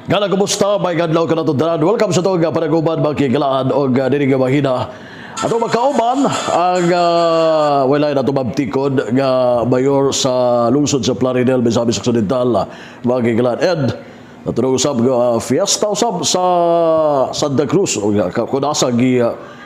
Gana, kumusta? May adlaw kanato tanan. Welcome sa atong panaguban, mga kahigalaan, og diri nga mahina. Ato magkauban ang walay na tumabtikod nga mayor sa lungsod sa Plaridel, Misamis Occidental, mga kahigalaan. And natulog usab nga fiesta usab sa Santa Cruz o kung asa gi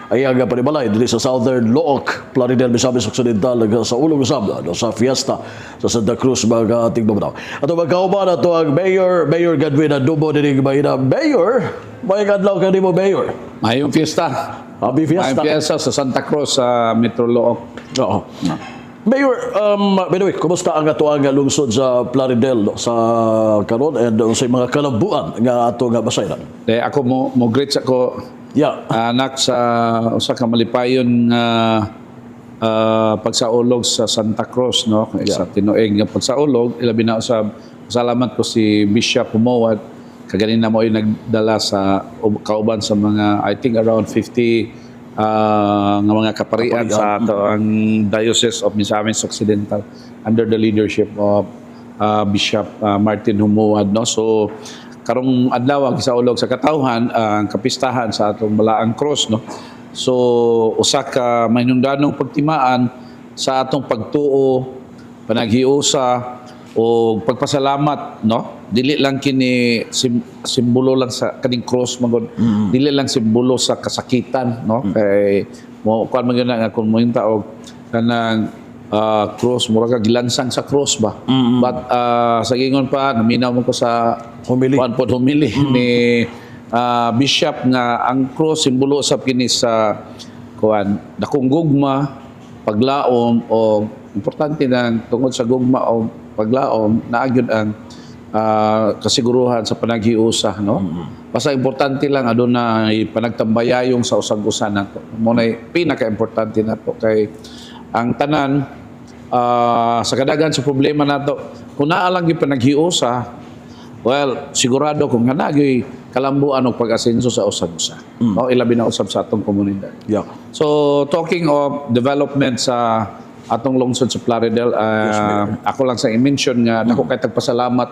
ay ang panimalay diri sa Southern Looc, Plaridel, Misamis Occidental, sa ulong usab ano, sa fiesta sa Santa Cruz, mga tigmamanaw. Ato magkauban ato ang Mayor, Mayor Godwin Adubo, diri mahina. Mayor, may adlaw kanimo, Mayor. Mayong fiesta. Happy fiesta. Mayong fiesta sa Santa Cruz sa Metro Looc. Oo. Mayor, by the way, kumusta ang ato ang lungsod sa Plaridel, no, sa karon and sa mga kalambuan nga ato nga basayran? Eh, ako mo greet sa ko anak sa usa ka malipayon nga pagsaulog sa Santa Cruz, no, sa tinuig nga pagsaulog. Ilabi na usab salamat ko si Bishop Jumao-ad kaganina mo ay nagdala sa kauban sa mga, I think, around 50 nga mga kaparian sa ato ang Diocese of Misamis Occidental under the leadership of Bishop Martin Jumao-ad, no. So karong adlaw ang gisaulog sa katawhan ang kapistahan sa atong Balaang Cross, no. So usa ka mahinungdanong pagtimaan sa atong pagtuo, panaghiusa o pagpasalamat, no. Dili lang kini simbolo lang sa kaning cross magod, dili lang simbolo sa kasakitan, no, kay mo kuan man gyud na nga kung mointa og kanang cross, mura ka gilansang sa cross ba. But sa gingon pa naminaw mo ko sa Homily. Kuan pod, homily ni bishop nga ang cross simbolo sa kini sa kuan dakong gugma, paglaom, o importante nang tungod sa gugma o paglaom naa gyud ang kasiguruhan sa panaghiusa, no. Basta importante lang aduna panagtambayayong sa usag-usa nato. Mo na pinaka-importante nato kay ang tanan sa kadagan sa problema nato, kung naa lang gyud panaghiusa, well, sigurado kung hanagyoy kalambuan og pag-asenso sa usag-usa, no, ilabi na usab sa atong komunidad. So, talking of development sa atong lungsod sa Plaridel, ako lang sa i-mention nga dako kay tagpasalamat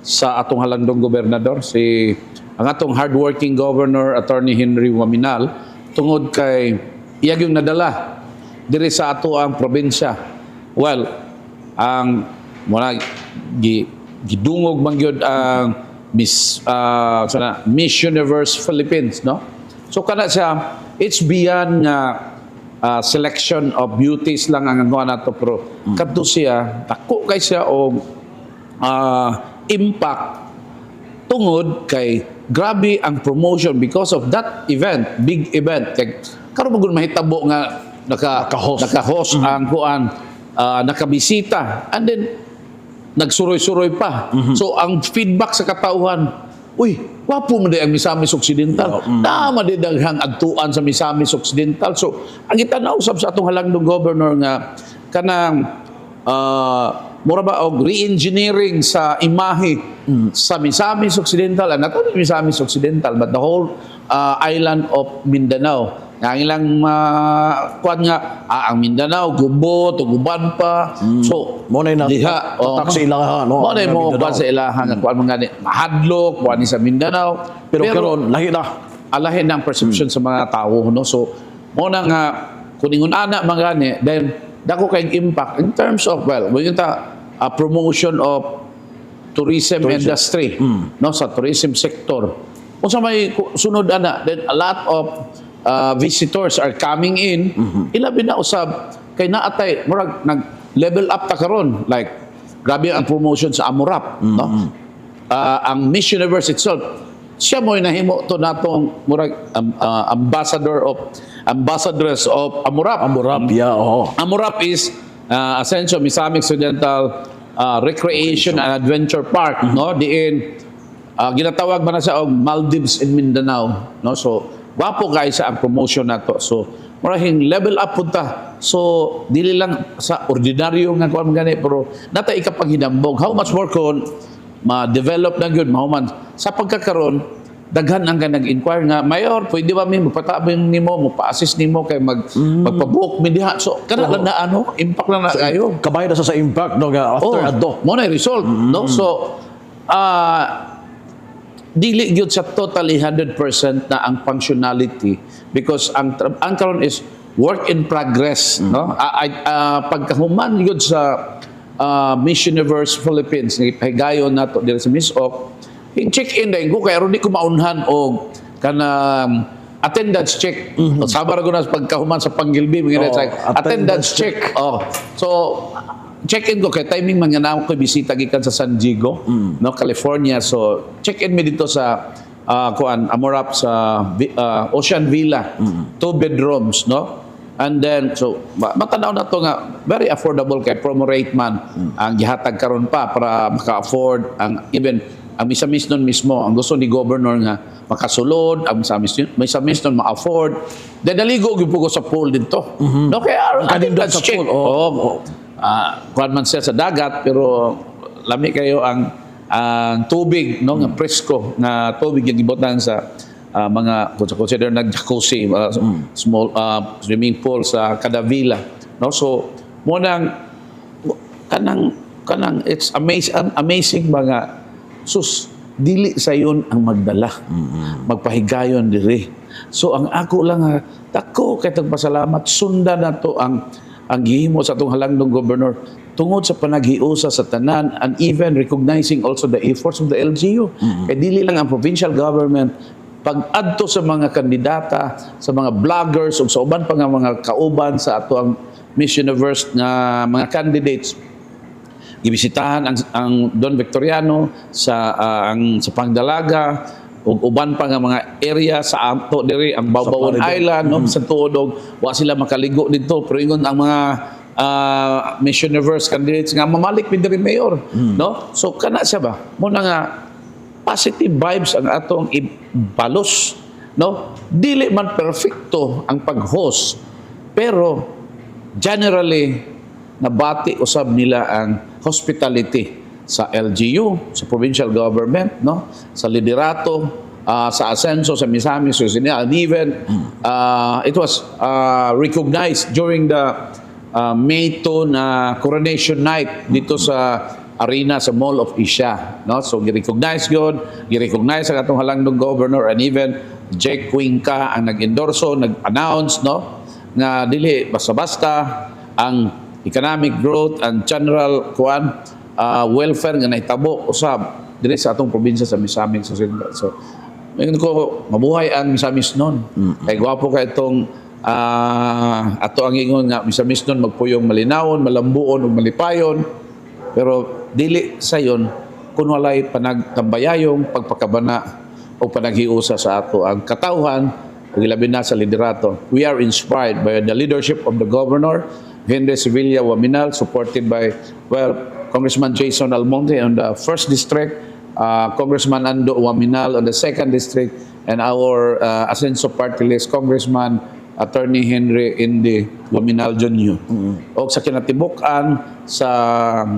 sa atong halangdong gobernador, si ang atong hardworking governor, Attorney Henry Oaminal, tungod kay iya yung nadala diri sa ato ang probinsya. Well, ang muna gi gidungog man gyud ang Miss sana Miss Universe Philippines, no. So kana siya, it's beyond nga selection of beauties lang ang gawa nato, pero kadto siya dako kay siya og impact tungod kay grabe ang promotion because of that event, big event. Kay karon man gud mahitabo nga naka Naka-host. Naka-host ang kuan, nakabisita and then nagsuroy-suroy pa. So ang feedback sa katauhan, "Uy, wapo man di ang Misamis Occidental. Mm. Man di daghang adtuan sa Misamis Occidental." So ang gitanaw usab sa atong halangdong governor nga kanang mura ba og re-engineering sa imahe sa Misamis Occidental, and not only Misamis Occidental but the whole island of Mindanao. Nga ang ilang kuan nga ang Mindanao gubo, tuguban pa. So Mo na diha, tatak sa ilaha, no? Mo na Ang mo Mindanao. Kuan sa ilaha nga kuan mga ni mahadlok kuan ni sa Mindanao. Pero karon lahi na. Alahin ng perception sa mga tao, no. So mo na nga kung ingon ana mga gani, then dako kay impact in terms of, well, when ta promotion of tourism industry, no, sa tourism sector, unsa may sunod ana, then a lot of visitors are coming in. Ilabi na usab kay naatay murag nag level up ta karon, like grabe ang promotion sa Amurap, no. Ang Miss Universe itself siya mo'y nahimo to natong murag ambassador of ambassadress of Amurap. Amurap, yeah, oo. Amurap is Asensio Misamis Occidental Recreation and Adventure Park, no? Diin ginatawag ba na siya og Maldives in Mindanao, no? So gwapo kay sa ang promotion nato. So murahing level up pud ta. So dili lang sa ordinaryo nga kuan gani, pero nata ikapaghinambog. How much more kung ma-develop na gyud, mahuman sa pagkakaron, daghan ang nag-inquire nga, "Mayor, pwede ba mi magpatabang nimo, mo pa-assist nimo kay magpa-book mi diha?" So kana lang na ano, impact lang na kayo. Kabay na sa impact, no, nga after Oh, adto. Mo na result, no. So Dili gyud sa totally 100% na ang functionality because ang karon is work in progress, no? Pagkahuman gyud sa Miss Universe Philippines, gipahigayon nato diri sa MisOcc, check in dayon ko kay aron di ko maunhan og kanang attendance check. Sama ra ko na pagkahuman sa panggilbi mga Oh, sa attendance check. Oh. So check in ko kay timing man nga naa ko bisita gikan sa San Diego, no, California. So check in mi dito sa kuan, Amorap, sa Ocean Villa. Two bedrooms, no? And then so matanaw na to nga very affordable kay promo rate man ang gihatag karon pa para maka-afford ang even ang Misamisnon mismo. Ang gusto ni governor nga makasulod ang Misamisnon, ma-afford. Then naligo gyud po ko sa pool dito, no, kaya Kanindot attendance sa check pool, oh. Oh, kuan man siya sa dagat pero lami kayo ang tubig, no, nga presko nga tubig yung gibutang sa mga kung sa consider nag jacuzzi, small swimming pool sa kada villa, no? So mo nang kanang kanang it's amazing, amazing mga sus, dili sayon ang magdala, magpahigayon diri. So ang ako lang ha, dako kay pasalamat, sundan nato ang gihimo sa atong halangdong governor tungod sa panaghiusa sa tanan and even recognizing also the efforts of the LGU, kay dili lang ang provincial government. Pag-adto sa mga kandidata, sa mga vloggers ug sa uban pa nga mga kauban sa ato ang Miss Universe nga mga candidates, gibisitahan ang Don Victoriano sa ang sa Pangdalaga ug uban pa nga mga area sa ato diri, ang Bawbawon Plaridel. Island, no, sa tuod og wa sila makaligo didto, pero ingon ang mga Miss Universe candidates nga mamalik mi diri, Mayor, no? So kana siya ba mo na nga positive vibes ang atong ibalos, no? Dili man perfecto ang pag-host, pero generally nabati usab nila ang hospitality sa LGU, sa provincial government, no? Sa liderato, sa Asenso, sa Misamis, so and even it was recognized during the May 2 na coronation night dito sa arena sa Mall of Asia, no? So gi-recognize yun, gi-recognize ang atong halangdong governor and even Jake Cuenca ang nag-endorso, nag-announce, no, nga dili basta-basta ang economic growth and general kuan welfare nga nahitabo usab diri sa atong probinsya sa Misamis Occidental. So ingon ko, mabuhay ang Misamisnon. Kay gwapo kay itong ato ang ingon nga Misamisnon magpuyong malinawon, malambuon ug malipayon. Pero dili sayon kung walay panagtambayayong pagpakabana o panaghiusa sa ato ang katawhan ug ilabi na sa liderato. We are inspired by the leadership of the governor, Henry Sevilla Oaminal, supported by, well, Congressman Jason Almonte on the first district, Congressman Ando Oaminal on the second district, and our Asenso Party List Congressman Attorney Henry Indy Oaminal Jr. O sa kinatibuk-an sa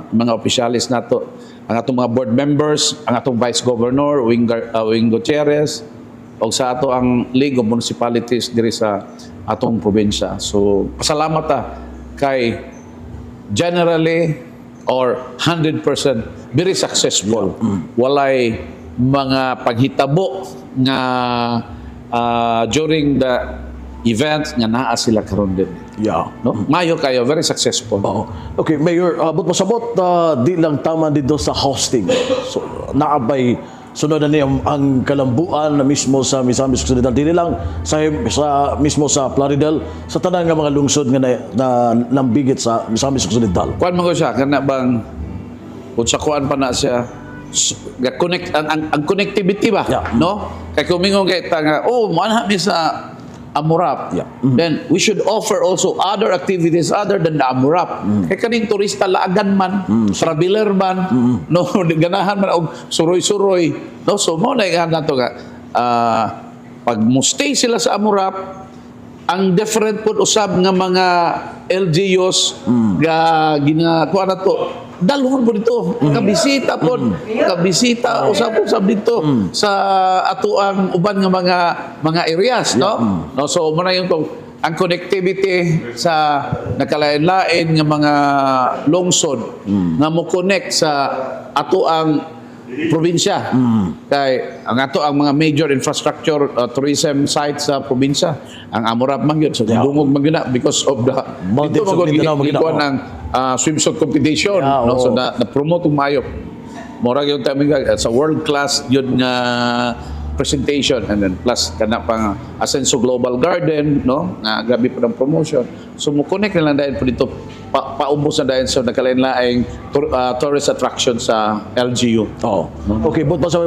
mga opisyalis nato, ang atong mga board members, ang atong Vice Governor, Wing Gutierrez, o sa ato ang League of Municipalities diri sa atong probinsya. So, pasalamat ta kay generally or 100% very successful. Walay mga paghitabo nga during the event nga naa sila karon din. No? Mayo kayo, very successful. Oo. Okay, Mayor, but pasabot, di lang tama dito sa hosting. So, naabay sunod na niya ang kalambuan na mismo sa Misamis Occidental. Dili lang sa mismo sa Plaridel, sa tanan nga mga lungsod nga na nambigit sa Misamis Occidental. Kuan man ko siya kana bang kung sa kuan pa na siya ga connect ang connectivity ba, no? Kay kumingon kay ta nga, oh, moanha mi sa Amurap, then we should offer also other activities other than the Amurap, kay kaning turista laagan man, traveler man, no, ganahan man og suroy-suroy, no? So mo na nga nato nga pag mo stay sila sa Amurap, ang different pud usab nga mga LGUs nga gina kuan na to, dalhon po dito, kabisita po, kabisita usab-usab dito sa ato ang uban nga mga areas, no? No, so mo na yung tong ang connectivity sa nakalain-lain nga mga lungsod nga mo connect sa ato ang probinsya. Kay ang ato ang mga major infrastructure, tourism sites sa probinsya, ang Amorap man gyud. So dungog man gyud na because of the Maldives dito man of gyud Mindanao man gyud na, gikuan oh. ang swimsuit competition, no? So na promote og maayo. Mura gyud ta sa world class yun nga presentation, and then plus kana pang Asenso Global Garden, no, nga grabe pa ng promotion. So mo connect na lang dahil po dito paubos na dahil sa nakalain-laing tourist attraction sa LGU. Oh. Okay, but basta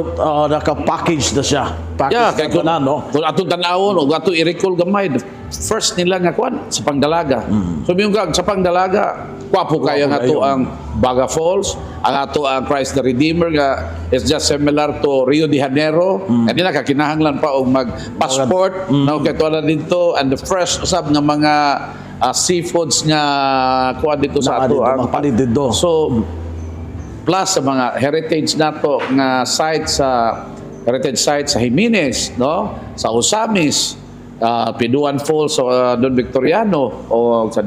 naka-package na siya. Package Yeah, na kay kung, tanan, no? Kung atong tanawon o atong i-recall gamay, the first nila nga kuan sa Pangdalaga. So yung kag sa Pangdalaga, kwapo kayo nga ato kayo. Ang Baga Falls, ang ato ang Christ the Redeemer nga is just similar to Rio de Janeiro. Mm. Kaya nakakinahanglan pa og mag-passport, no, kay tuwa na dito, and the fresh usab nga mga seafoods nga kuan dito sa Naa ato dito, ang mapalit dito. So plus sa mga heritage nato nga site, sa heritage site sa Jimenez, no? Sa Ozamis, Piduan Falls sa Don Victoriano o sa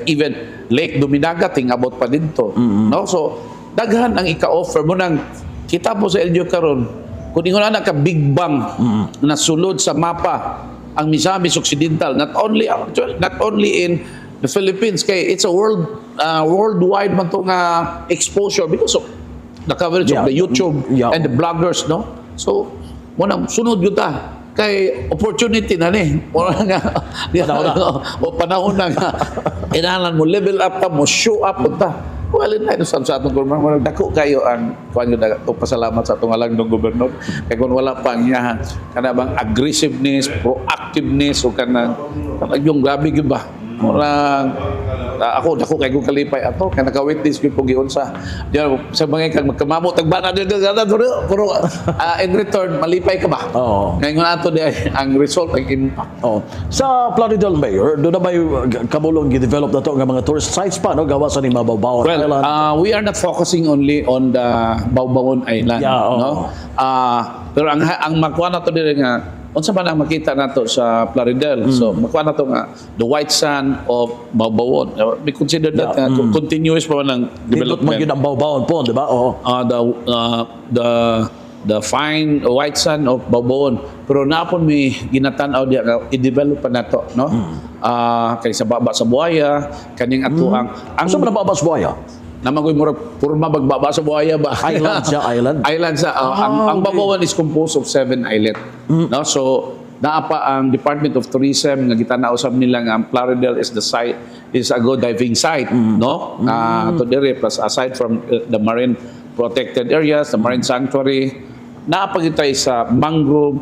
even Lake Duminagat abot pa didto, no? So daghan ang ika-offer mo nang kita po sa LGU karon. Kung ingon ana ka big bang na sulod sa mapa ang Misamis Occidental, not only in the Philippines, kay it's a worldwide man to nga exposure because of the coverage of the YouTube and the bloggers, no? So mo nang sunod gyud ta kay opportunity na ni mo nga Panahon na. O panahon na nga kinahanglan mo level up ta, mo show up ta. Well, na ito sa atong gobernador. Dako kayo ang kuan yun, to pasalamat sa atong alagdong gobernador. Kay kung wala pa ang iyahan, kana bang aggressiveness, proactiveness, o kanang kanang yung grabe gyud ba? Murang ako dako kay kong kalipay ato kay naka-witness gyud po giunsa. Diyan sa mga kag magkamamo tagbana pero pero in return malipay ka ba? Oo. Ngayon ato di ay ang result, ang impact. Oh. Sa Plaridel, Mayor, doon na ba yung kamulong gi-develop na to nga mga tourist sites pa, no? Gawa sa ni Mabawbawan Well, Island. We are not focusing only on the Bawbawon Island, Yeah, oo. no? Pero ang makuha nato diri nga unsa man ang makita nato sa Plaridel. So makuha nato nga the white sand of Bawbawon. We consider that continuous pa man ang Nindot man development. yun ang Bawbawan po, di ba? Oo. The fine white sand of Bawbawon. Pero naapon may ginatan-aw diya nga i-develop pa nato, no? Kay sa baba sa buhaya, kaning ato ang Unsa man ang baba sa buhaya? Namagoy murag purma bagbaba sa buhaya ba? Island siya, island? Island siya. Ang Bawbawon is composed of seven islet. No? So, naa pa ang Department of Tourism nga gitanaw usab nila nga ang Plaridel is the site is a good diving site, no? To diri plus aside from the marine protected areas, the marine sanctuary, naa pa gyud tayo sa mangrove.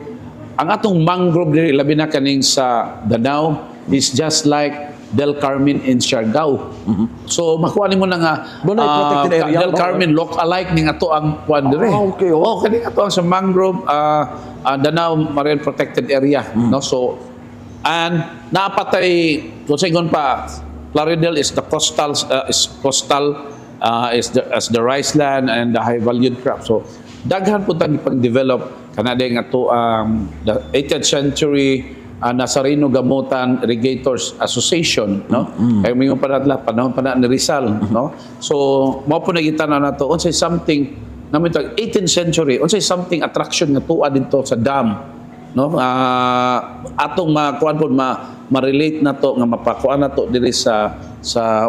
Ang atong mangrove diri, labi na kaning sa Danao, is just like Del Carmen in Siargao. So makuha nimo na nga Doon ay protected area, Del no? Carmen look alike ning ato ang kuan dire. Ah, okay, oh. Oh, kani ato ang sa mangrove, Danao Marine Protected Area, no? So and naapatay kung sa ingon pa, Plaridel is coastal, is the as the rice land and the high valued crop. So daghan po tang pag-develop kanada nga to the 18th century Nazareno Gamutan Irrigators Association, no? Kay mingon pa natla panahon pa na ni Rizal, no? So mao po nagitanaw nato unsay something namin to 18th century, unsay something attraction nga tuwa didto sa dam, no? Atong makuan po ma ma-relate na to nga mapakuan na to diri sa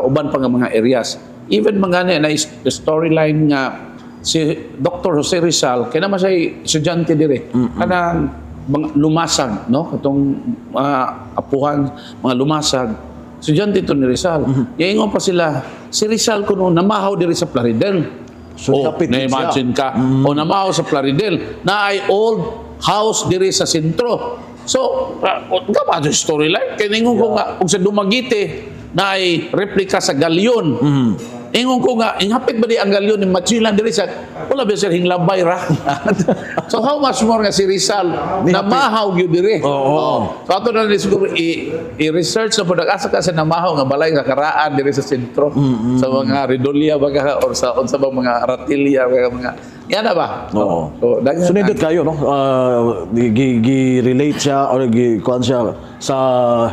uban pa nga mga areas, even mga na na storyline nga si Dr. Jose Rizal kay naman siya estudyante diri kanang mga lumasag, no, katong mga apuhan, mga lumasag, estudyante to ni Rizal. Yaingon pa sila si Rizal kuno namahaw diri sa Plaridel. So, Oh, kapit din siya. na-imagine ka. O namahaw sa Plaridel na ay old house diri sa sentro. So, gama ito storyline. Kaya ningon ko nga, kung sa Dumaguete, na ay replika sa galyon. Ingon ko nga, ingapit ba di ang galyon ni Magellan diri sa, wala ba sir hinglabay ra? So how much more nga si Rizal namahaw gyud diri. Oo. So ato na ni siguro i-research na po asa ka sa namahaw nga balay nga karaan diri sa sentro, sa mga Redolia ba ka or sa unsa ba mga Ratilia ba mga yan na ba? Oo. So, daghan So nindot kayo, no? Gi-relate siya or gi kuan siya sa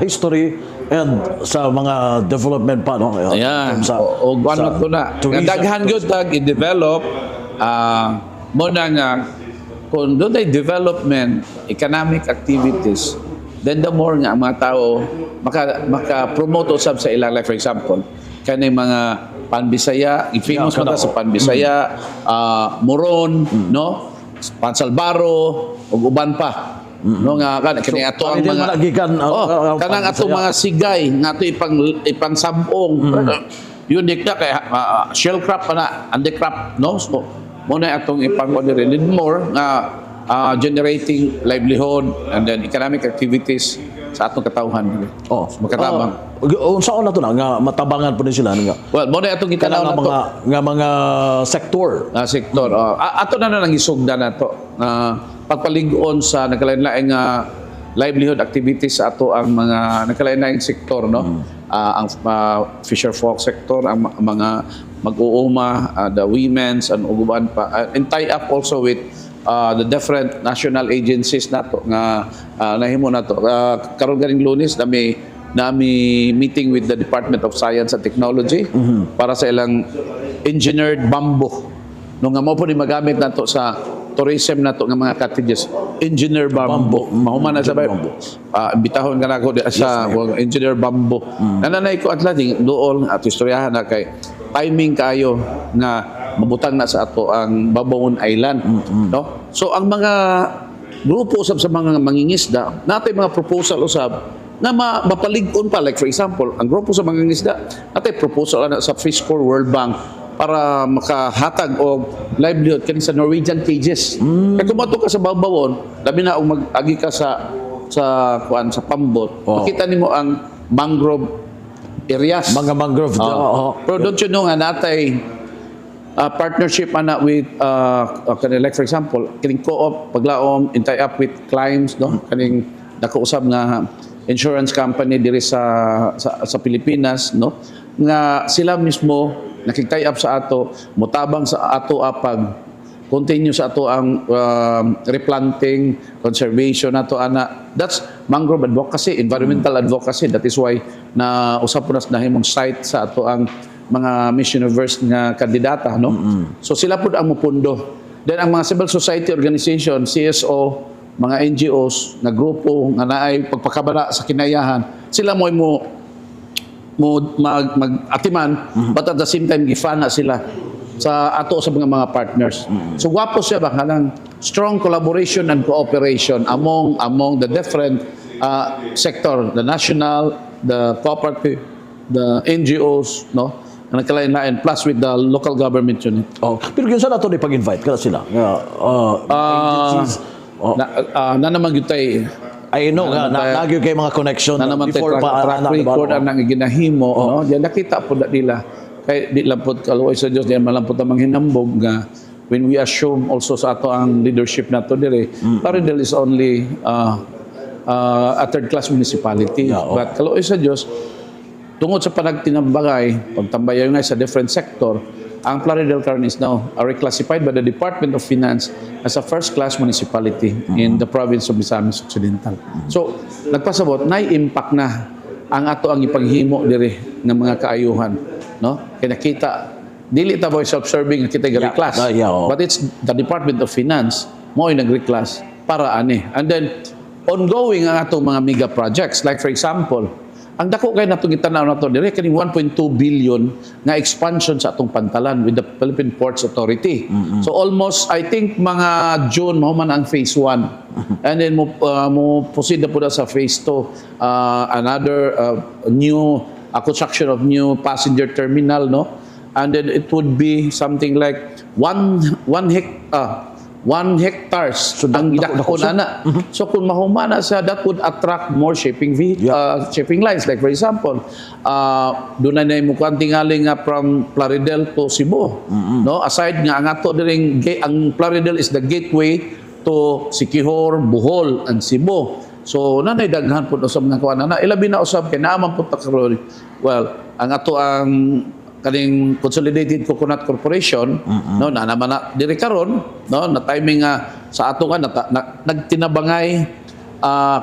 history and sa mga development pa, no? Ayan. Sa, O ano to na. Tourism. Nga daghan gyud tag i-develop. Mao na nga kung dunay development, economic activities, then the more nga ang mga tao maka promote usab sa ilang life. For example, kaning mga Panbisaya, famous man ta sa Panbisaya, Moron, no? Pansalbaro, ug uban pa. No nga kan kani ato ang Pwede mga man na gikan, oh, kanang atong Panbisaya. Mga sigay nga ato ipang sabong. Unique na kay shell crab pa na, handicraft, no? So mao na atong ipang diri need more nga generating livelihood and then economic activities sa atong katawhan. Makatabang. Unsaon na to na nga matabangan po ni sila nga Well, mao na atong gitanaw kanang nga na to. Mga sektor. Sektor. Oh. Ato na na nang isugda na to. Pagpalig-on sa nagkalain-laing nga livelihood activities sa ato ang mga nagkalain-laing sektor, no? Ang fisher folk sector, ang mga mag-uuma, the women's and uban pa. And tie up also with the different national agencies nato nga nahimo nato. Karon ganing Lunes nami meeting with the Department of Science and Technology para sa ilang engineered bamboo. No nga mao po ni magamit nato sa tourism nato nga mga cottages. Engineer bamboo. Mahuman na sa bay. Imbitahon ka nako sa engineer bamboo. Nananay ko at lading dool at istoryahan na kay timing kayo nga mabutang na sa ato ang Babaon Island, no? So ang mga grupo usab sa mga mangingisda, natay mga proposal usab na mapalig-on pa. Like for example, ang grupo sa mangingisda, natay proposal ana sa Fishcor, World Bank para makahatag og livelihood kani sa Norwegian cages. Kay kung moadto ka sa Bawbawon, labi na og mag-agi ka sa kuan sa Pambot, makita nimo ang mangrove areas. Mga mangrove. Oo. Pero don't you know nga natay partnership ana with kani, like for example, kining co-op Paglaom in tie up with Climbs, no, kaning nakausab nga insurance company diri sa Pilipinas, no, nga sila mismo nakig-tie up sa ato, mutabang sa ato apag continue sa ato ang replanting, conservation nato ana. That's mangrove advocacy, environmental advocacy. That is why na usab po nas nahimong site sa ato ang mga Miss Universe nga kandidata, no? So sila pud ang mupundo. Then ang mga civil society organization, CSO, mga NGOs nga grupo nga naay pagpakabara sa kinayahan, sila mo mag, mag-atiman, but at the same time gifana sila sa ato sa mga partners. So gwapo siya ba kanang strong collaboration and cooperation among the different sector, the national, the cooperative, the NGOs, no? Ang nagkalain-lain plus with the local government unit. Oh, pero kinsa na to ni pag-invite kada sila? Nga agencies. Oh. Na naman gyud tay I know nga na, nagyo kay mga connection na naman tay before track, pa track ana, diba? record ang ginahimo, no? Diyan nakita po na nila kay di lang pod, kaluoy sa Dios, di man lang pod tamang hinambog nga when we assume also sa ato ang leadership nato dire, Plaridel is only a third class municipality, but kaluoy sa Dios, tungod sa panagtinambangay, pagtambayaw nga sa different sector, ang Plaridel karon is now reclassified by the Department of Finance as a first-class municipality in the province of Misamis Occidental. So, nagpasabot, nay impact na ang ato ang ipaghimo diri ng mga kaayuhan, no? Kaya nakita, dili ta boy self-serving nga kita reclass. Ah, yeah, oo. But it's the Department of Finance mo ay nag-reclass para ani. And then ongoing ang atong mga mega projects. Like for example, ang dako kay natong gitanaw nato dire kaning 1.2 billion nga expansion sa atong pantalan with the Philippine Ports Authority. So almost, I think, mga June mahuman ang phase 1. And then mo proceed na po na sa phase 2, another new construction of new passenger terminal, no? And then it would be something like 1 hectares ang dako gidakon siya. Ana. So kung mahumana siya, that would attract more shipping lines. Like for example, doon na mo tingali nga from Plaridel to Cebu. No? Aside nga ang ato diring ang Plaridel is the gateway to Siquijor, Bohol, and Cebu. So nanay daghan pud usab nga kuan na ilabi na usab kay naa man pud ta karon. Well, ang ato ang kaning Consolidated Coconut Corporation, no, na naman na diri karon, no, na timing nga sa ato ka na, nagtinabangay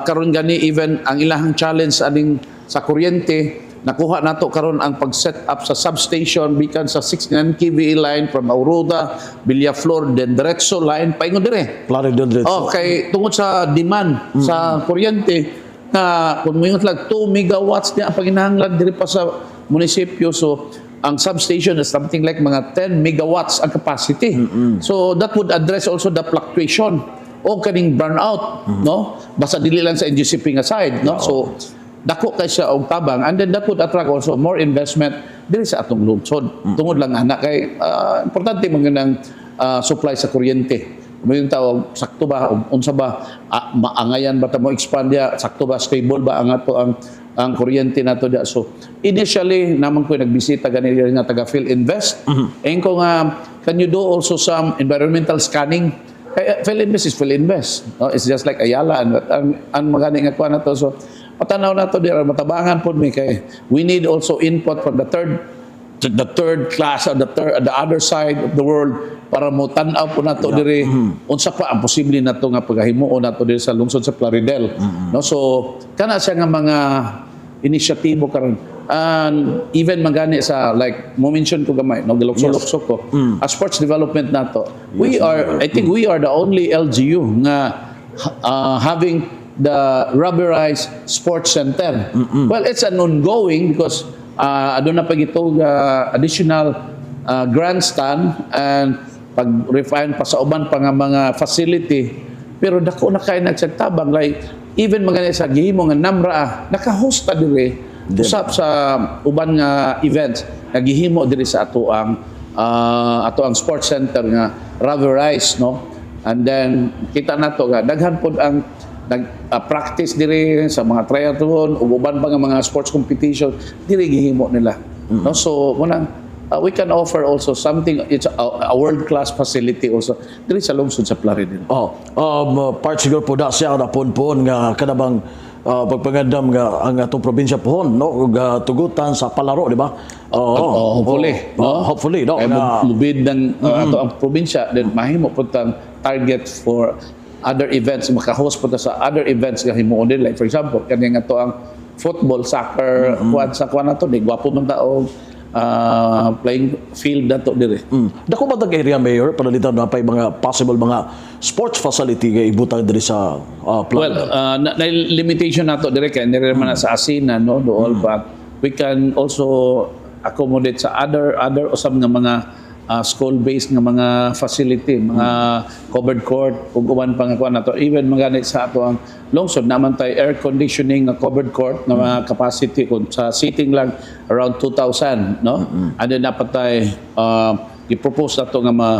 karon gani even ang ilahang challenge aning sa kuryente. Nakuha nato karon ang pag-set up sa substation bikan sa 69 kV line from Aurora, Villaflor, then diretso line paingon dire. Plaridel diretso. Oh, kay tungod sa demand sa kuryente na kung moingon lang 2 megawatts niya ang panginahanglan diri pa sa munisipyo, so ang substation is something like mga 10 megawatts ang capacity. So that would address also the fluctuation o kaning burnout, no? Basta dili lang sa NGCP nga side, no? So dako kay siya og tabang and then that would attract also more investment diri sa atong lungsod. Tungod lang ana kay importante man ng supply sa kuryente. Mo yung tawag, sakto ba, unsa ba, maangayan ba ta mo expand ya, sakto ba, stable ba ang ato ang kuryente nato dia? So, initially, naman ko nagbisita gani nga taga Filinvest. Mm ko nga, can you do also some environmental scanning? Kay Filinvest is Filinvest. No? It's just like Ayala and ang magani nga kuha na to. So, patanaw na to dira, matabangan pod mi kay we need also input from the third class or the other side of the world para mo tan-aw po nato diri unsa pa ang posible nato nga paghimuon nato diri sa lungsod sa Plaridel, no? So kana siya nga mga inisyatibo karon and even magani sa, like mo mention ko gamay, no, galukso-lukso ko a sports development nato. We are, I think we are the only LGU nga having the rubberized sports center. Well, it's an ongoing because aduna pa gito additional grandstand and pag-refine pa sa uban pa nga mga facility, pero dako na kay nagtabang, like even mga sa gihimo nga Namra, naka-host ta diri usap sa uban nga events nga gihimo diri sa ato ang sports center nga rubberized, no? And then kita nato nga daghan pod ang nag practice diri sa mga triathlon ug uban pa nga mga sports competition diri gihimo nila, no? So munang we can offer also something, it's a world class facility also diri sa lungsod sa Plaridel. Oh, part siguro po da siya na pon nga kanabang pagpangandam nga ang atong probinsya pohon, no, ug tugutan sa palaro, di ba? Oo. Oh, hopefully, Oh, no? hopefully, no. Kay mubid ng ato ang probinsya, then mahimo pud tang target for other events, maka-host pud ta sa other events nga himuon din, like for example kani nga to ang football, soccer, kuan sa kuan nato di gwapo man ta og playing field nato dire. Dako ba tag area, Mayor, panalitan na pa mga possible mga sports facility nga ibutang diri sa Well, Plaridel? na limitation nato dire kay dire man na sa Asina, no, dool, but we can also accommodate sa other other usab nga mga school-based nga mga facility, mga covered court ug uban pa nga kuan nato. Even mga sa ato ang lungsod naman tay air conditioning nga covered court nga mga capacity kung sa seating lang around 2,000, no? And then dapat tay i-propose nato nga ma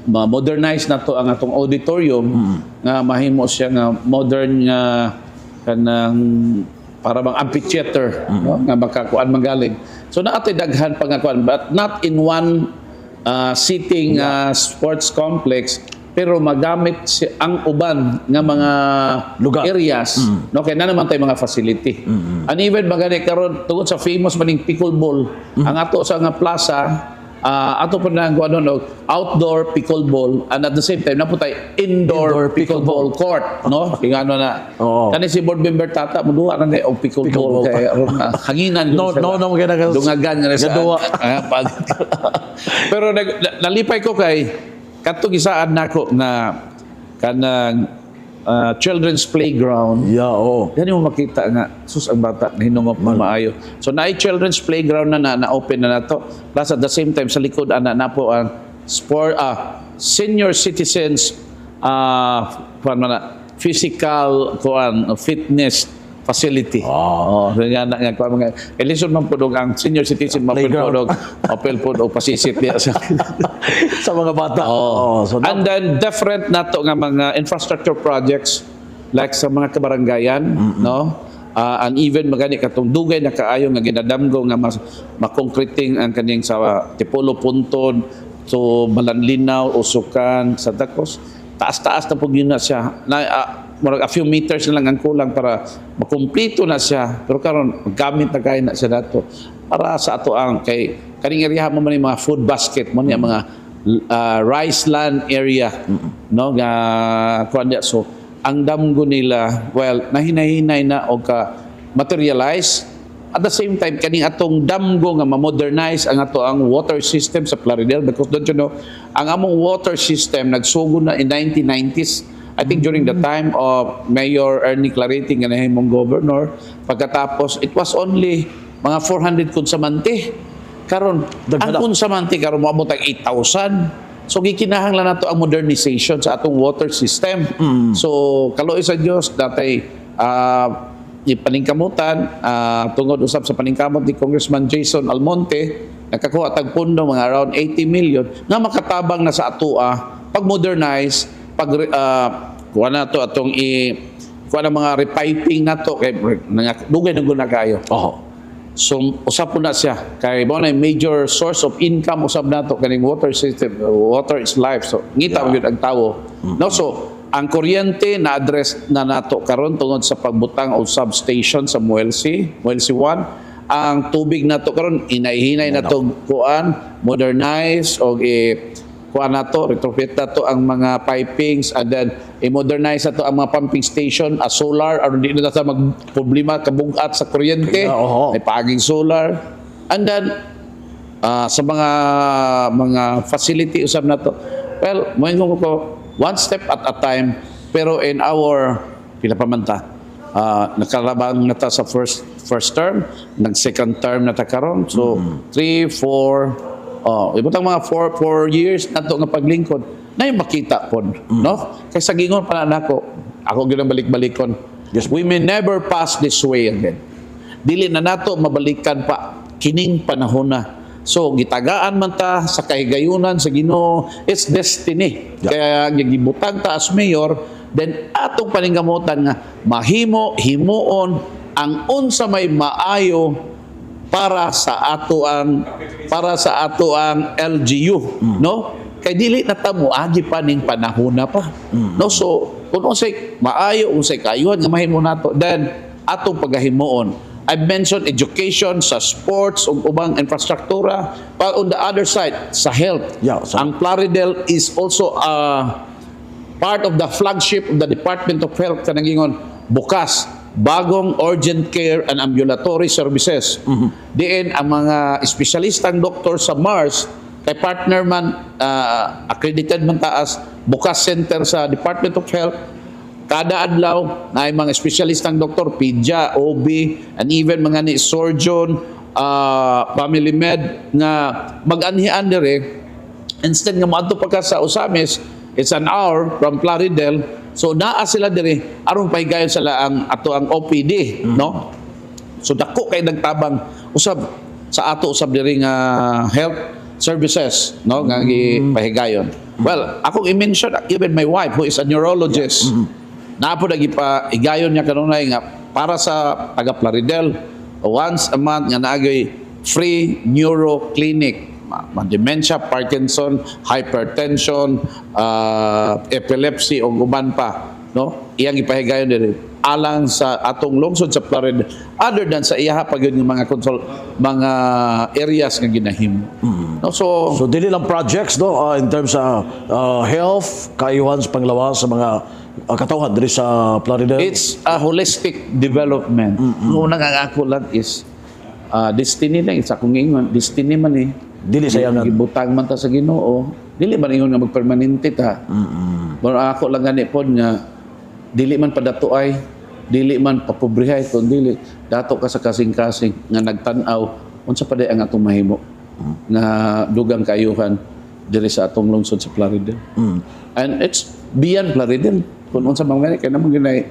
ma-modernize na to ang atong auditorium nga mahimo siya nga modern nga kanang para bang amphitheater, no, nga makakuan magaling. So naatay daghan pa nga kuan, but not in one sitting sports complex, pero magamit si ang uban nga mga lugar. Areas, no, kay na naman tay mga facility. And even magani karon tungod sa famous maning pickleball ang ato sa nga plaza, ato pa na ang ano, no, outdoor pickleball and at the same time napo tay indoor, indoor pickleball court, no? Kaya ano na kani si board member Tata moduha na og pickleball, pickleball. Kay aron na hanginan No, yun sila. No, no, dungagan nga sa gaduwa. Pero nalipay ko kay kadto gisaad nako nga kanang children's playground. Yeah, oo. Gani mo makita nga sus ang bata nahinungop mo maayo. So naay children's playground na na, na open na nato. Plus at the same time sa likod ana napo ang sport senior citizens kuan man na physical kuan fitness facility. Oh, nga na nga kuan mga elisod man pud og ang senior citizen mapil playground. Pud og mapil pud og pasisit diya sa sa mga bata. Oh. Oh, so And then different nato nga mga infrastructure projects like sa mga kabarangayan, no? And even magani katong dugay na kaayo nga ginadamgo nga mas makonkreting ang kaning sa Tipolo Puntod to Malanlinaw, Usukan, Santa Cruz. Taas-taas na pud yun na siya. Na, murag a few meters na lang ang kulang para makumpleto na siya. Pero karon gamit na kay na siya dato para sa ato ang kay kaning area mo man yung mga food basket mo niya mga rice land area, no, nga kuan diya. So ang damgo nila, well, nahinahinay na og ka materialize. At the same time, kaning atong damgo nga ma-modernize ang ato ang water system sa Plaridel, because don't you know, ang among water system nagsugod na in 1990s, I think, during the time of Mayor Ernie Clarete nga nahimong governor. Pagkatapos, it was only mga 400 konsamante. Karon ang Daghan na. Konsamante karon moabot ang 8,000. So gikinahanglan nato ang modernization sa atong water system. So kaluoy sa Dios, datay ipaningkamutan, tungod usab sa paningkamot ni Congressman Jason Almonte, nakakuha tag pundo, mga around 80 million nga makatabang na sa atoa pag modernize, pag kuha na to atong i kuha na mga repiping nato kay dugay na gud na kayo. So usab po na siya kay mao na yung major source of income usab nato kaning water system. Water is life. So ngita yeah, ang tawo. No, so ang kuryente na address na nato karon tungod sa pagbutang og substation sa Muelsi, Muelsi 1. Ang tubig nato karon hinay-hinay na to kuan, modernize og i kuan nato, retrofit nato ang mga pipings and then i-modernize nato ang mga pumping station a solar aron di na ta mag problema kabugat sa kuryente. Yeah, oho. May paaging solar. And then sa mga facility usab nato. Well, moingon ko, one step at a time, pero in our pila pa man ta, nakalabang na ta sa first term, nag second term na ta karon. So three, four, oh, ibutang mga 4 years nato nga paglingkod na yung makita pod, no? Kay sa gingon pa na nako, ako gyud ang balik-balikon. We may never pass this way again. Dili na nato mabalikan pa kining panahon na. So gitagaan man ta sa kahigayunan sa Ginoo, it's destiny. Kaya gibutang ta as mayor, then atong paningkamutan nga mahimo himuon ang unsa may maayo para sa ato ang LGU, no? Kay dili na ta moagi pa ning panahon na pa, no? So kung unsay maayo, unsay kaayuhan nga mahimo nato, then atong pagahimuon. I mentioned education, sa sports ug ubang infrastruktura, but on the other side, sa health, ang Plaridel is also a part of the flagship of the Department of Health, kanang ingon bukas bagong urgent care and ambulatory services. Diin ang mga espesyalistang doktor sa Mars, kay partner man, accredited man taas bukas center sa Department of Health. Kada adlaw na ay mga espesyalistang doktor, pedia, OB, and even mga ni surgeon, family med nga mag-anhian dire instead nga moadto pa ka sa Ozamiz. It's an hour from Plaridel. So naa sila diri aron pahigayon sila ang ato ang OPD, no? So dako kay nagtabang usab sa ato usab diri nga health services, no, nga gipahigayon. Well, akong i-mention even my wife who is a neurologist. Naa po nagipa higayon niya kanunay nga para sa taga Plaridel, once a month nga naagay free neuro clinic, dementia, Parkinson, hypertension, epilepsy o uban pa, no? Iyang ipahigayon diri alang sa atong lungsod sa Plaridel, other than sa iyaha pa gyud nga mga consult, mga areas nga ginahimo. No, so So dili lang projects, no, in terms sa health, kaayuhan sa panglawas sa mga katawhan diri sa Plaridel. It's a holistic development. Una nga ako lang is destiny lang sa akong ingon, destiny man eh. Dili sayangan. Gibutang man ta sa Ginoo. Dili man ingon nga magpermanente ta. Pero ako lang gani pod nga dili man padatuay, dili man papobrihay, kun dili dato ka sa kasing-kasing nga nagtan-aw unsa pa di ang atong mahimo nga dugang kaayuhan diri sa atong lungsod sa Plaridel. And it's beyond Plaridel. Kung unsa man gani kay namo ginay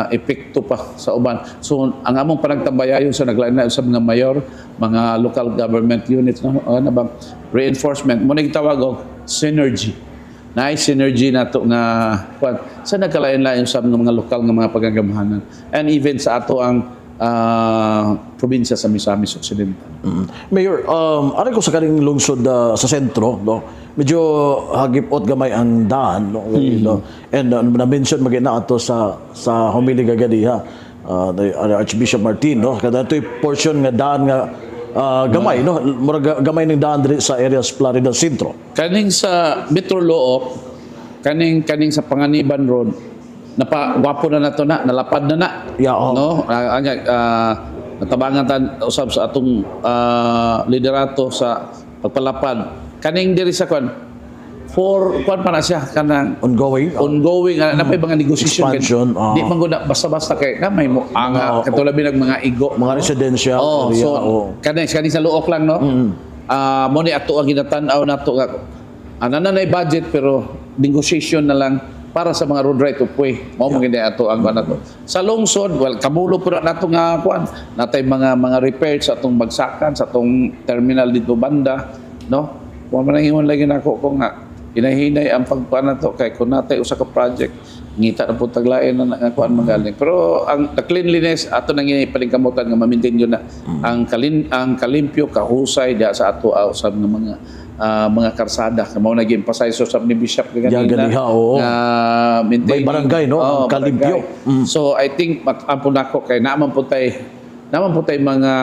epekto pa sa uban. So ang among panagtambayayon sa naglain sa mga mayor, mga local government units, no, ano bang reinforcement mo tawag og synergy. Naay synergy nato nga kwan sa nagkalain-lain sa mga lokal nga mga pagagamhanan and even sa ato ang probinsya sa Misamis Occidental. Mayor, aray ko sa kaning lungsod sa sentro, no? Medyo hagipot gamay ang daan, no? No? And na-mention magina ato sa homily gagadiha, the Archbishop Martin, no? Kada ito'y portion nga daan nga gamay, no? Murag gamay ng daan diri sa areas Plaridel Sentro. Kaning sa Metro Looc, kaning sa Panganiban Road, napa gwapo na nato na, nalapad na na. Yeah, oo. No? Natabangan ta usab sa atong liderato sa pagpalapad kaning diri sa kwan for kwan pa na siya kanang Ongoing. Ongoing na pa mga negosyasyon. Expansion, ah. Di man gud na basta-basta kay na may mo anga katulad ng mga igo. Mga residential Oh, area, so oo. kani kani sa Looc lang, no. Ah, mo ni ato ang ginatan-aw nato nga ana na nay budget pero negotiation na lang para sa mga road right of way. Mao man gid ato ang kuan nato. Sa lungsod, well, kamulo pud na nato nga kuan. Natay mga repairs sa atong bagsakan, sa atong terminal dito banda, no? Wa man ang ingon lagi nako ko nga hinahinay ang pagkuan nato kay kung natay usa ka project, ngita na pud taglain na nga kuan magaling. Pero ang the cleanliness ato nang paningkamutan nga ma-maintain yun na ang kalimpyo, kahusay diha sa ato sa mga karsada. Mao na gi-emphasize usab ni Bishop Ya, ganina ganiha, oo. nga maintain. May barangay, no? Oo, Ang kalimpyo. barangay. So I think ampo nako kay naaman po tay mga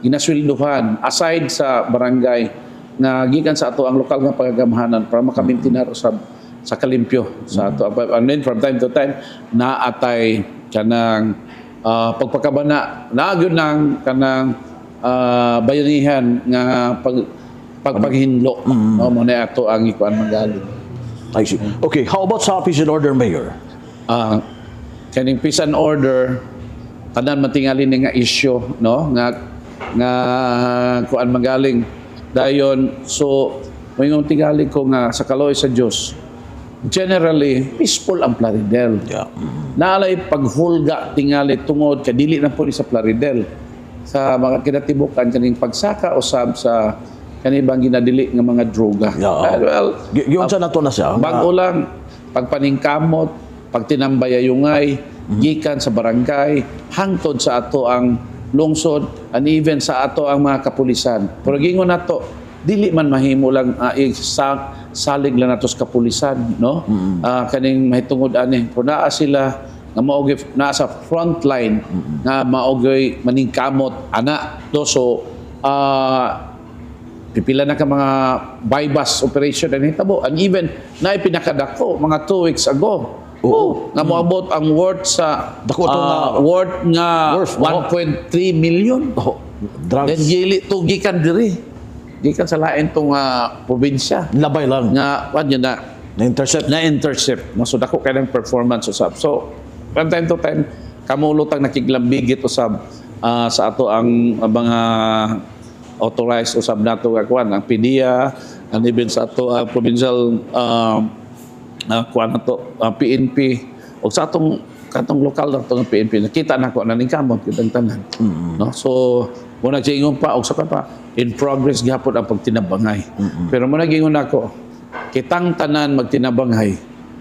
ginasweldohan aside sa barangay nga gikan sa ato ang lokal nga pagagamhanan para makamintinar sa kalimpyo sa ato. And then from time to time naatay kanang pagpakabana naa gyud nang kanang bayanihan nga pagpaghinlo, no? Mo na ato ang ikuan magaling. I see. Okay, how about sa peace and order, Mayor? Kaning peace and order, tanan matingali ni nga issue, no, nga nga kuan magaling dayon. So moingon tingali ko nga sa kaluoy sa Dios, generally peaceful ang Plaridel. Naalay paghulga tingali tungod kay dili na po ni sa Plaridel, sa mga kinatibukan kaning pagsaka usab sa kanibang ginadili nga mga droga. Yeah. Ah, well, Giunsa na to na siya? Bago lang, pagpaningkamot, pagtinambayayungay, gikan sa barangay, hangtod sa ato ang lungsod, and even sa ato ang mga kapulisan. Pero gingon nato, dili man mahimo lang salig lang nato sa kapulisan, no? Ah, kaning mahitungod ani, kung naa sila nga mao naa sa front line nga mao gyud maningkamot ana do. So pipila na ka mga buy-bust operation na nahitabo and even na pinakadako mga 2 weeks ago. Oh, nga moabot ang worth sa Dako to worth nga Worth, oo. 1.3 million. Oh, drugs. Then gili to gikan diri. Gikan sa lain tong probinsya Labay lang. nga kuan yun na Na-intercept. Na intercept. No, so dako kay ng performance usab. So from time to time kamulutang nakiglambigit usab sa ato ang mga authorized usab nato nga kuan, ang PDEA and even sa ato ang provincial kuan nato, PNP o sa atong katong lokal na nga PNP. Nakita na ko na ningkamot kitang tanan, no? So mo na ingon pa og sa pa in progress gihapon ang pagtinabangay, pero mo na gingon nako kitang tanan magtinabangay,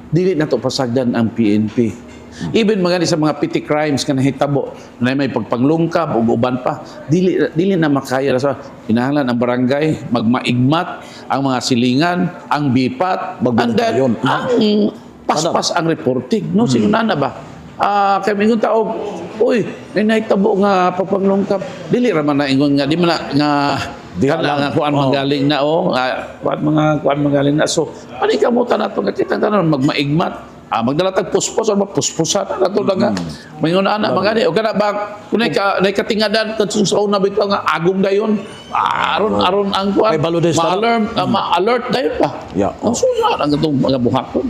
dili na to pasagdan ang PNP. Even mga ni sa mga petty crimes nga nahitabo na may pagpanglungkab ug uban pa, dili dili na makaya sa kinahanglan ang barangay magmaigmat, ang mga silingan, ang bipat, and then Magbantayon. ang paspas ang reporting, no? Sino na na ba? Ah, kay mingon ta og uy, may nahitabo nga pagpanglungkab, dili ra man na ingon nga di man na nga Di kana alam. nga kuan manggaling na, oh, nga kuan mga kuan manggaling na. So panikamutan nato nga kitang tanan magmaigmat. Ah, magdala tag puspos or mapuspusan na nato lang nga maingon ana mga ni o kana ba kun ka nay katingadan kadtong sa una bitaw nga agom dayon. Ah, aron aron ang kuan May balo din sa- ma-alarm, ma-alert dayon pa. Ang sunod ang katong mga buhaton.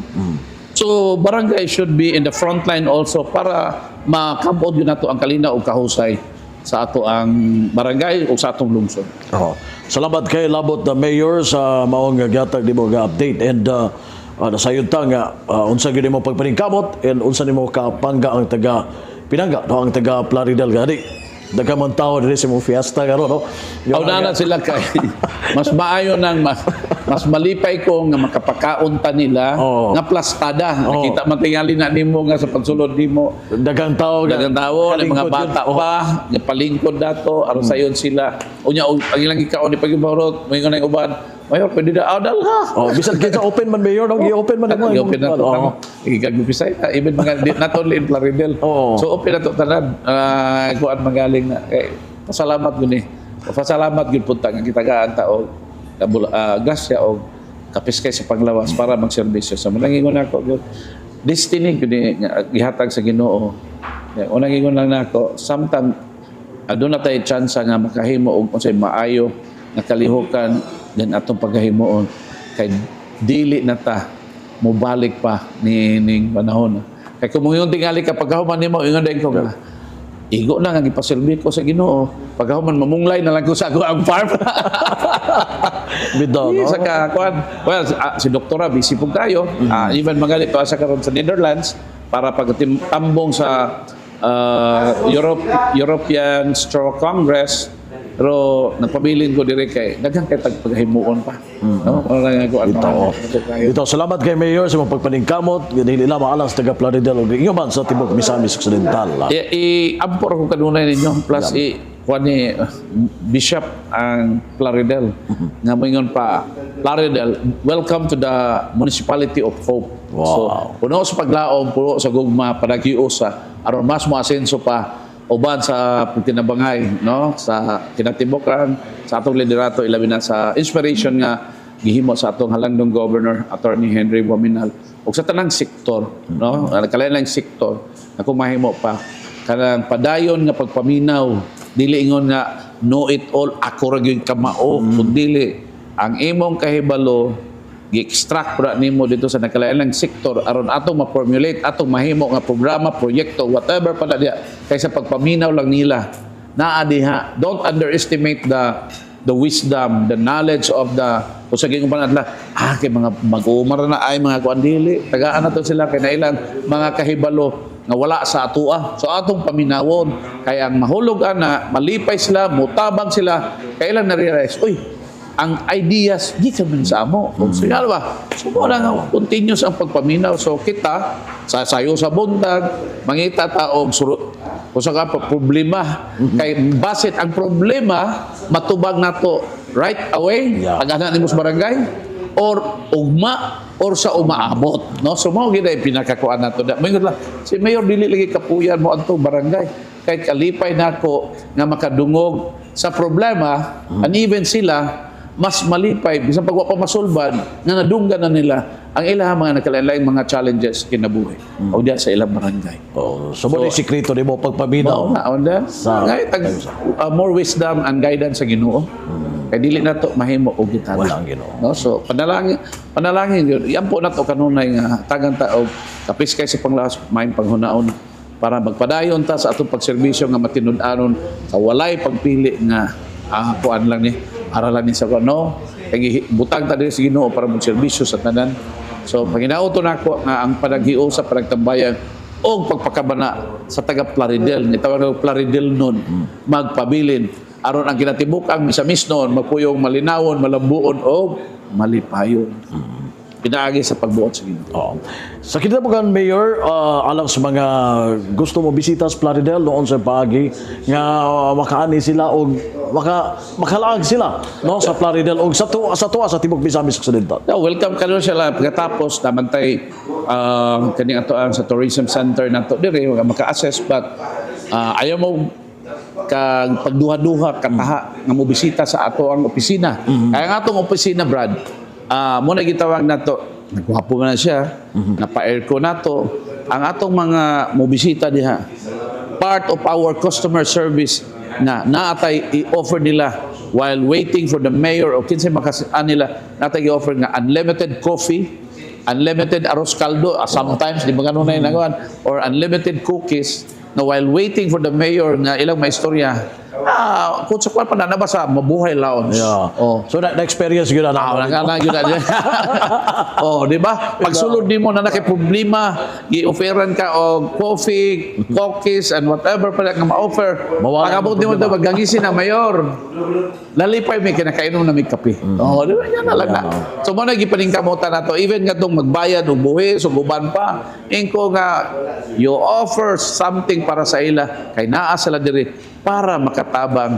So barangay should be in the front line also para makabot yun nato ang kalinaw ug kahusay sa ato ang barangay o sa atong lungsod. Oo. Salamat kay Labot the Mayor sa maong gihatag nimo nga update and nasayod ta nga unsa gyud nimo pagpaningkamot and unsa nimo kapangga ang taga Pinangga, no, ang taga Plaridel gani. Daghan man tao diri sa imong fiesta karon, no? Aw na sila kay mas maayo nang mas malipay ko nga makapakaon ta nila Oo. nga plastada. Oo. Nakita man tingali na nimo nga sa pagsulod nimo Daghang tao nga daghang tao, may mga kalingkod yun. bata pa nga palingkod dato aron sayon sila. Unya og ang ilang gikaon ni pagibarot moingon ang uban, "Mayor, pwede na ah, dalha." Oh, bisan kinsa open man, Mayor, no, gi-open man nimo. Open na to. Igagpisay na even mga not only in Plaridel. So open na to tanan. Ah, kuan magaling na. Kay pasalamat gud ni. Pasalamat gud punta nga gitagaan ta og grasya og kapiskay sa panglawas para magserbisyo sa mga ingon ako gyud. Destiny gyud ni nga gihatag sa Ginoo. Ya, unang ingon lang nako, sometimes Aduna tay chance nga makahimo og unsay maayo nga kalihukan, then atong pagkahimuon kay dili na ta mobalik pa ni ning panahon. Kay kung moingon tingali ka pagkahuman nimo, ingon din ko nga igo na nga gipasilbi ko sa Ginoo, pagkahuman mamunglay na lang ko sa ako ang farm. Bitaw, no? Sa ka kuan. Well, si doktora busy pud kayo. Even magali to sa karon sa Netherlands para pagtambong sa Europe European Stroke Congress, pero nagpabilin ko dire kay daghan kay tag paghimuon pa. No? Wala nga ko ano. Bitaw. Bitaw, salamat kay Mayor sa imong pagpaningkamot. Dili lamang alang sa taga Plaridel ug inyo man sa tibok Misamis Occidental. I-ampor ko kanunay ninyo, plus i kuan ni Bishop ang Plaridel nga moingon pa, "Plaridel, welcome to the municipality of hope." So puno sa paglaom, puno sa gugma, panaghiusa aron mas moasenso pa uban sa pagtinabangay, no, sa kinatibukan sa atong liderato, ilabi na sa inspiration nga gihimo sa atong halangdong governor, Attorney Henry Oaminal, ug sa tanang sektor, no, kalain sektor na kung mahimo pa kanang padayon nga pagpaminaw, dili ingon nga know it all, ako ra gyud kamao, kun dili ang imong kahibalo gi-extract pra nimo dito sa nakalain sektor aron atong ma-formulate, atong mahimo nga programa, proyekto, whatever pa na diya, kaysa pagpaminaw lang nila naa diha. Don't underestimate the wisdom, the knowledge of the kung sa gingon pa natla, kay mga mag-umar na ay mga kuan, dili tagaan na to sila kay nailang mga kahibalo nga wala sa atoa. So atong paminawon kay ang mahulog ana, malipay sila, mutabang sila kay ilang na-realize, uy, ang ideas gikan man sa amo. So, ba? So, mo lang ang continuous ang pagpaminaw. So, kita, sa sayo sa buntag, mangita ta og surut kung sa ka pa problema. Kay basit ang problema, matubag nato right away, pag ana nimo sa barangay, or ugma, or sa umaabot. No? So, mao gid ay pinakakuan nato. Da. Moingon lang, si Mayor dili lagi kapuyan mo adto barangay. Kay kalipay nako nga makadungog sa problema, and even sila, mas malipay bisan pag wa pa masulbad nga nadunggan na nila ang ilang mga nakalain mga challenges kinabuhi o diya sa ilang barangay. Oh, so, mo so, sikreto nimo pagpaminaw. Mao na onda. Sa- Ngay tag more wisdom and guidance sa Ginoo. Kay dili na to mahimo og gitara. Wala ang Ginoo. No? So panalangin, panalangin yun. Yan po nato kanunay nga tagan ta og kapis kay sa panglawas, maayong panghunaon para magpadayon ta sa atong pagserbisyo nga matinud-anon sa walay pagpili nga kuan lang ni, ara lang ni sa kuan, no, kay butang ta diri sa Ginoo para magserbisyo sa tanan. So panginauto nako nga ang panaghiusa sa panagtambayan o pagpakabana sa taga Plaridel, ni tawag na Plaridel nun, magpabilin aron ang kinatibuk-ang Misamis noon magpuyong malinawon, malambuon o malipayon pinaagi sa pagbuot sa Ginoo. Oo. Sa kinabukan, Mayor, alang sa mga gusto mo bisita sa Plaridel noon sa paagi nga makaani sila og makalaag sila, no, sa Plaridel og sa tuwa sa tibok Misamis Occidental. Yeah, welcome ka sila pagkatapos namantay kaning ato ang sa tourism center nato diri nga maka-assess, but ayaw mo kag pagduha-duha kataha nga mo bisita sa ato ang opisina. Kaya ang atong opisina, Brad, mo na gitawag nato, nagwapo man na siya, napa-aircon nato. Ang atong mga mobisita diha, part of our customer service na naatay i-offer nila while waiting for the mayor o kinsay makas nila, natay i-offer nga unlimited coffee, unlimited arroz caldo, sometimes di ba ganun na yung nagawan, or unlimited cookies na while waiting for the mayor nga ilang maistorya, kung sa kwan pa na nabasa Mabuhay Lounge. Oh. So na, na-experience yun na. Ah, wala na yun na. Oh, di ba? Pagsulod nimo na nakay problema, gi-offeran ka og coffee, cookies and whatever pa nga ma-offer. Mawala Pag abot ang nimo problema. daw maggangisin na mayor. Lalipay may kinakainom na may kape. Oh, di ba? Yan na lang na. So mo na gipaningkamutan nato even nga tong magbayad og buhis ug uban pa. Ingko nga you offer something para sa ila kay naa sila diri para makatabang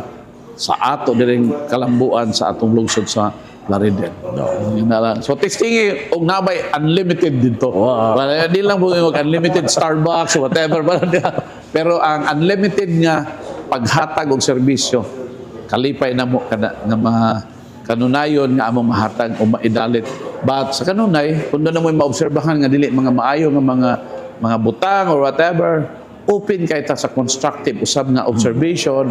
sa ato diring kalambuan sa atong lungsod sa Plaridel. No. Yun na lang. So testing og nabay unlimited dito. Wala, di lang mo mag unlimited Starbucks or whatever. Pero ang unlimited nga paghatag og serbisyo, kalipay na mo kada nga mga kanunayon nga among mahatag o maidalit. But sa kanunay, kung doon na mo maobserbahan nga dili mga maayo nga mga butang or whatever, Open kay ta sa constructive usab nga observation.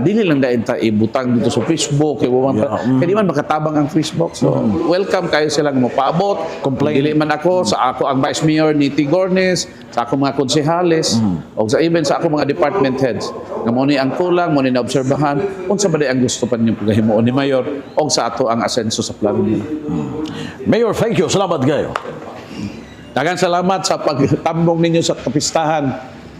Dili lang dayon ta ibutang dito sa Facebook kay wa man kay di man makatabang ang Facebook. So welcome kayo silang mopaabot. Complain. Dili man ako, sa ako ang Vice Mayor ni Tigornes, sa ako mga konsehales, o sa even sa ako mga department heads. Nga mo ni ang kulang, mo ni naobserbahan, unsa ba di ang gusto pa ninyong pagahimuon ni Mayor o sa ato ang asenso sa Plaridel. Mayor, thank you. Salamat kayo. Daghang salamat sa pagtambong ninyo sa kapistahan.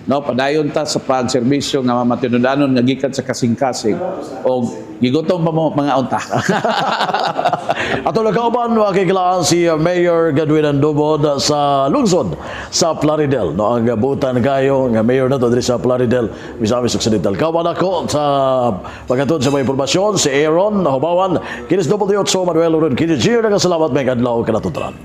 No, padayon ta sa pagserbisyo nga matinud-anon nga gikan sa kasing-kasing o gigutom pa mo mga unta. Ato nakauban, mga kahigalaan, si Mayor Godwin Andubod sa lungsod sa Plaridel. No, ang butan kayo nga mayor nato diri sa Plaridel, Misamis Occidental. Kauban ako sa paghatod sa mga impormasyon si Aaron Hubawan, kinis W8 Manuel Uron Kini Jr. Salamat, may adlaw kanatutran.